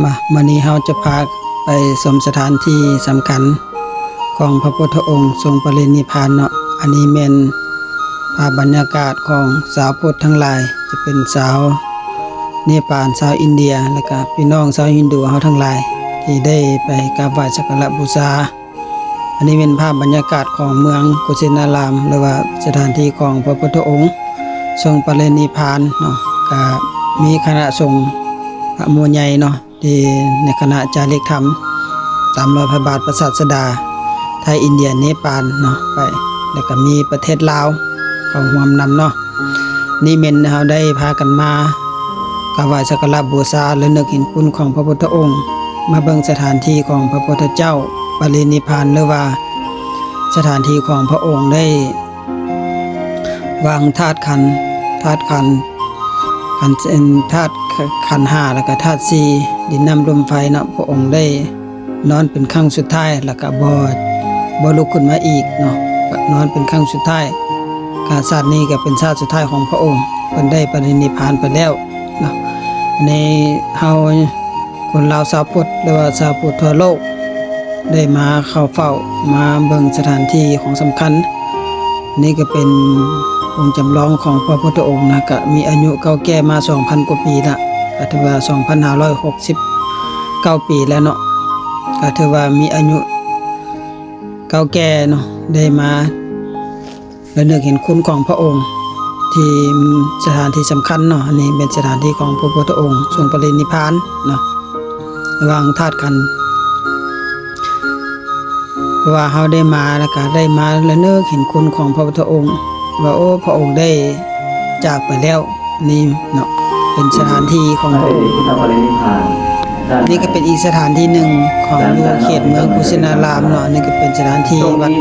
ມາ ມື້ນີ້ເຮົາຈະພາໄປຊົມສະຖານທີ່ສຳຄັນຂອງພະພຸດທະອົງຊົງປະລິນິບພານເນາະ. ອັນນີ້ແມ່ນພາບບັນຍາກາດຂອງຊາວພຸດທັງຫຼາຍ, ຈະເປັນຊາວເນປານ, ຊາວອິນເດຍ ແລະກະພີ່ນ້ອງຊາວຮິນດູເຮົາທັງຫຼາຍ ທີ່ໄດ້ໄປກາບໄຫວ້ສັກກາລະບູຊາ. ອັນນີ້ແມ່ນພາບບັນຍາກາດຂອງເມືອງກຸສິນາລາມ ຫຼືວ່າສະຖານທີ່ຂອງພະພຸດທະອົງຊົງປະລິນິບພານເນາະ. ກະມີຄະນະສົງພະໝູ່ໃຫຍ່ເນາະ ທີ່ໃນຄະນະຈາລິກທຳຕາມລອຍພະບາດພະສາດສະດາ ໄທ ອິນເດຍ ເນປານເນາະ ໄປ ແລະກະມີປະເທດລາວເຂົ້າຮ່ວມນຳເນາະ. ນີ້ແມ່ນເຮົາໄດ້ພາກັນມາກາບໄຫວ້ສັກກາລະບູຊາ ແລະນຶກເຫັນຄຸນຂອງພະພຸດທະອົງ, ມາເບິ່ງສະຖານທີ່ຂອງພະພຸດທະເຈົ້າປະລິນິບພານ ຫຼືວ່າສະຖານທີ່ຂອງພະອົງໄດ້ວາງທາດຂັນ, ທາດຂັນ, ຂັນ, ເປັນທາດ ຂ- ຂັນຫ້າ ແລະກະທາດສີ່ ດິນ ນ້ຳ ລົມ ໄຟເນາະ. ພະອົງໄດ້ ນອນເປັນຄັ້ງສຸດທ້າຍ ແລ້ວກະບໍ່ ບໍ່ລຸກຂຶ້ນມາອີກເນາະ, ກະນອນເປັນຄັ້ງສຸດທ້າຍ. ກະຊາດນີ້ກະເປັນຊາດສຸດທ້າຍຂອງພະອົງ, ເພິ່ນໄດ້ປະລິນິບພານໄປແລ້ວເນາະ. ໃນເຮົາຄົນລາວຊາວພຸດ ຫຼືວ່າຊາວພຸດທົ່ວໂລກ ໄດ້ມາເຂົ້າເຝົ້າ ມາເບິ່ງສະຖານທີ່ຂອງສຳຄັນ. ນີ້ກະເປັນອົງຈຳລອງຂອງພະພຸດທະອົງນະ, ກະມີອາຍຸເກົ່າແກ່ມາສອງພັນກວ່າປີລະ, ກະຖືວ່າສອງພັນຫ້າຮ້ອຍຫົກສິບເກົ້າປີແລ້ວເນາະ, ກະຖືວ່າມີອາຍຸເກົ່າແກ່ເນາະ. ໄດ້ມາລະນຶກເຫັນຄຸນຂອງພະອົງທີ່ສະຖານທີ່ສຳຄັນເນາະ. ອັນນີ້ເປັນສະຖານທີ່ຂອງພະພຸດທະອົງຊົງປະລິນິບພານເນາະ ລະຫວ່າງທາດຂັນ. ເພາະວ່າເຮົາໄດ້ມາ ແລ້ວກະໄດ້ມາລະນຶກເຫັນຄຸນຂອງພະພຸດທະອົງ ວ່າ ໂອ້ ພະອົງໄດ້ຈາກໄປແລ້ວ. ນີ້ເນາະ ເປັນສະຖານທີ່ຂອງພະອົງ. ນີ້ກະເປັນອີກສະຖານທີ່ໜຶ່ງຂອງຢູ່ເຂດເມືອງກຸສິນາລາມເນາະ. ນີ້ກະເປັນສະຖານທີ່ວັດ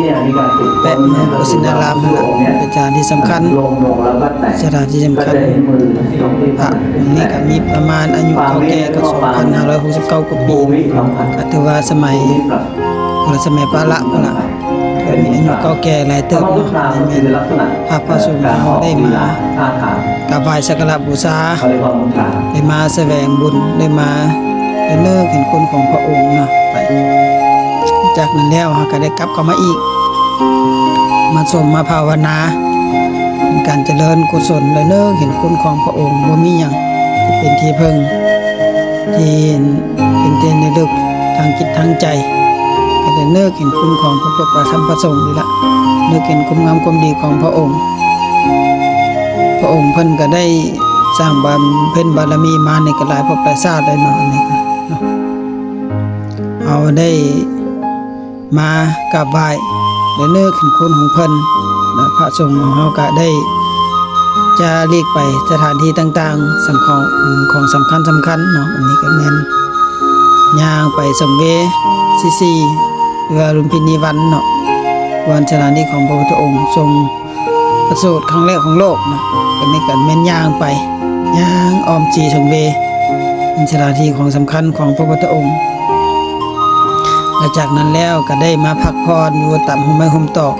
ແປະເມືອງກຸສິນາລາມຫັ້ນລະ, ເປັນສະຖານທີ່ສຳຄັນ, ສະຖານທີ່ສຳຄັນ. ພະອົງນີ້ກະມີປະມານອາຍຸເກົ່າແກ່ກະສອງພັນຫ້າຮ້ອຍຫົກສິບເກົ້າກວ່າປີ, ກະຖືວ່າສະໄໝ ພຸດທະສະໄໝປະລະພຸ້ນລະ, ເພິ່ນມີອາຍຸເກົ່າແກ່ຫຼາຍເຕີບເນາະ. ນີ້ແມ່ນພາບພະສົງເຮົາໄດ້ມາກາບໄຫວ້ສັກກາລະບູຊາ, ໄດ້ມາສະແຫວງບຸນ, ໄດ້ມາລະນຶກເຫັນຄຸນຂອງພະອົງເນາະໄປ. ຈາກນັ້ນແລ້ວເຮົາກະໄດ້ກັບເຂົ້າມາອີກ, ມາຊົມ ມາພາວະນາ, ເປັນການຈະເລີນກຸສົນ ລະນຶກເຫັນຄຸນຂອງພະອົງ. ບໍ່ມີຫຍັງທີ່ເປັນທີ່ເພິ່ງ ທີ່ເຫັນເປັນທີ່ລະລຶກທາງຈິດທາງໃຈ, ກະໄດ້ນຶກເຫັນຄຸນຂອງພະພຸດ ພະທຳ ພະສົງນີ້ລະ, ນຶກເຫັນຄຸນງາມຄວາມດີຂອງພະອົງ. ພະອົງເພິ່ນກະໄດ້ສ້າງບຳເພັນບາລະມີມານີ້ກະຫຼາຍພົບຫຼາຍຊາດແລ້ວເນາະ, ອັນນີ້ກະເນາະ ເຮົາໄດ້ ມາກາບໄຫວ້ ແລະນຶກເຫັນຄຸນຂອງເພິ່ນ ແລະພະສົງຂອງເຮົາກະໄດ້ຈາລິກໄປສະຖານທີ່ຕ່າງໆ ສຳຄັນ ຂອງສຳຄັນສຳຄັນເນາະ. ອັນນີ້ກະແມ່ນຍ່າງໄປສັງເວຊີ ຫຼືວ່າລຸມພິນີວັນເນາະ, ບ່ອນສະຖານທີ່ຂອງພະພຸດທະອົງຊົງ ປະສູດຄັ້ງແລກຂອງໂລກເນາະ. ອັນນີ້ກະແມ່ນຍ່າງໄປ ຍ່າງອ້ອມສີສັງເວ ເປັນສະຖານທີ່ຂອງສຳຄັນຂອງພະພຸດທະອົງ. ແລະຈາກນັ້ນແລ້ວກະໄດ້ມາພັກຜ່ອນຢູ່ຕາມຮົ່ມໄມ້ຮົ່ມຕອກ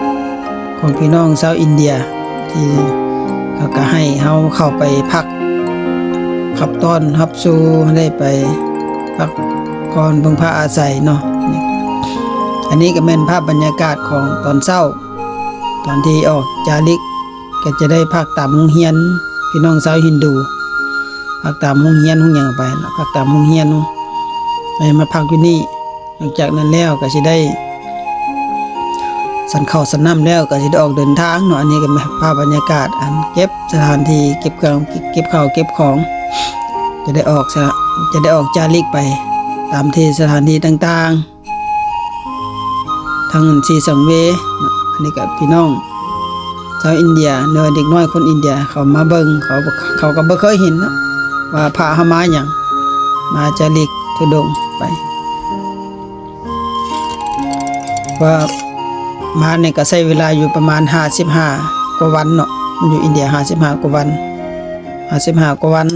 ຂອງພີ່ນ້ອງຊາວອິນເດຍ ທີ່ເຂົາກະໃຫ້ເຮົາເຂົ້າໄປພັກ ຮັບຕ້ອນຮັບສູ່ ໃຫ້ໄດ້ໄປພັກຜ່ອນເພິ່ງພາອາໄສເນາະ. ອັນນີ້ກະແມ່ນພາບບັນຍາກາດຂອງຕອນເຊົ້າ ຕອນທີ່ອອກຈາລິກ ກະຈະໄດ້ພັກຕາມໂຮງຮຽນ ພີ່ນ້ອງຊາວຮິນດູ ພັກຕາມໂຮງຮຽນໂຮງຫຍັງໄປ ພັກຕາມໂຮງຮຽນ ໃຫ້ມາພັກຢູ່ນີ້. ຫຼັງຈາກນັ້ນແລ້ວກະຊິໄດ້ສັນເຂົ້າສັນນ້ຳແລ້ວ ກະຊິໄດ້ອອກເດີນທາງເນາະ. ອັນນີ້ກະແມ່ນພາບບັນຍາກາດອັນເກັບສະຖານທີ່ ເກັບເຄື່ອງ ເກັບເຂົ້າເກັບຂອງ ຈະໄດ້ອອກ ຈະໄດ້ອອກຈາລິກໄປຕາມທີ່ສະຖານທີ່ຕ່າງໆ ທັງສີ່ສັງເວ. ອັນນີ້ກະພີ່ນ້ອງຊາວອິນເດຍ ຫຼືວ່າເດັກນ້ອຍຄົນອິນເດຍ ເຂົາມາເບິ່ງ ເຂົາ ເຂົາກະບໍ່ເຄີຍເຫັນເນາະ ວ່າພະເຮົາມາຫຍັງ ມາຈາລິກທຸດົງໄປ. ວ່າມານີ້ກະໃຊ້ເວລາຢູ່ປະມານຫ້າສິບຫ້າກວ່າວັນເນາະ, ມັນຢູ່ອິນເດຍຫ້າສິບຫ້າກວ່າວັນ ຫ້າສິບຫ້າກວ່າວັນ.